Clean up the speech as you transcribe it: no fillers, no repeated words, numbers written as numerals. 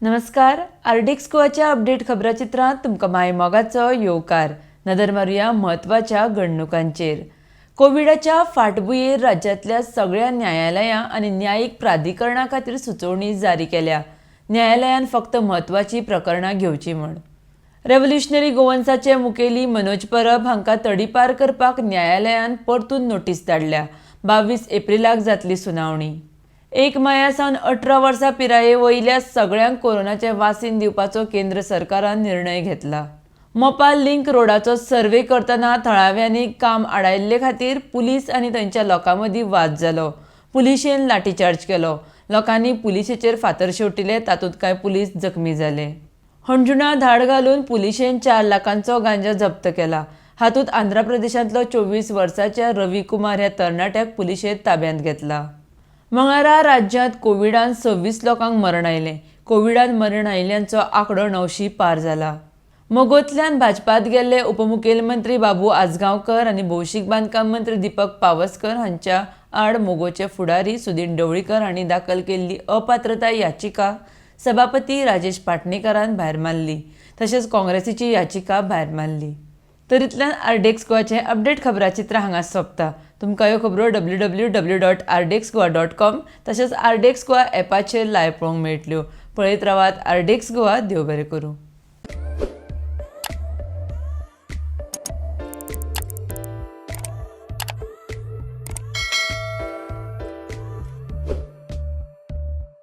नमस्कार, RDX गोवाच्या update खबराचित्रांत तुमकां माय मोगाचो येवकार. नदर मारुया म्हत्वाच्या घडणुकांचेर. कोविडाच्या फाटभुंयेर राज्यांतल्या सगळ्या न्यायालयां आनी न्यायीक प्राधिकरणां खातीर सुचोवणी जारी केल्या. न्यायालयान फक्त म्हत्वाचीं प्रकरणां घेवचीं म्हूण. रेव्होल्युशनरी गोवन्साचे मुखेली मनोज परब हांकां तडीपार करपाक न्यायालयान परतून नोटीस धाडल्या. 22 एप्रिलाक जातली सुनावणी. 1 माया सावन 18 वर्सां पिराये वयल्या सगळ्यांक कोरोनाचें वासीन दिवपाचो केंद्र सरकारान निर्णय घेतला. मोपा लिंक रोडाचो सर्वे करतना थळाव्यांनी काम आडायल्ले खातीर पुलीस आनी थंयच्या लोकां मदीं वाद जालो. पुलिशेन लाठीचार्ज केलो. लोकांनी पुलिशेचेर फातर शेंवटिले. तातूंत कांय पुलीस जखमी जाले. हणजुणा धाड घालून पुलिशेन 4 लाखांचो गांजा जप्त केला. हातूंत आंध्र प्रदेशांतलो 24 वर्सांच्या रवी कुमार ह्या तरणाट्याक पुलिशेन ताब्यांत घेतला. मंगळारा राज्यांत कोविडान 26 लोकांक मरण आयलें. कोविडान मरण आयिल्ल्यांचो आंकडो 900 पार जाला. मगोंतल्यान भाजपात गेल्ले उपमुखेलमंत्री बाबू आजगांवकर आनी भौशीक बांदकाम मंत्री दीपक पावसकर हांच्या आड मगोचे फुडारी सुदीन ढवळीकर हांणी दाखल केल्ली अपात्रताय याचिका सभापती राजेश पाटणेकरान भायर मारली. तशेंच काँग्रेसीची याचिका भायर मारली. तर इतल्यान आरडीएक्स गोवाचें अपडेट खबराचित्र हांगा सोंपता. तुमकां ह्यो खबरो www.rdxgoa.com तशेंच आरडीएक्स गोवा एपाचेर लायव्ह पळोवंक मेळटल्यो. पळयत रावात आरडीएक्स गोवा. देव बरें करूं.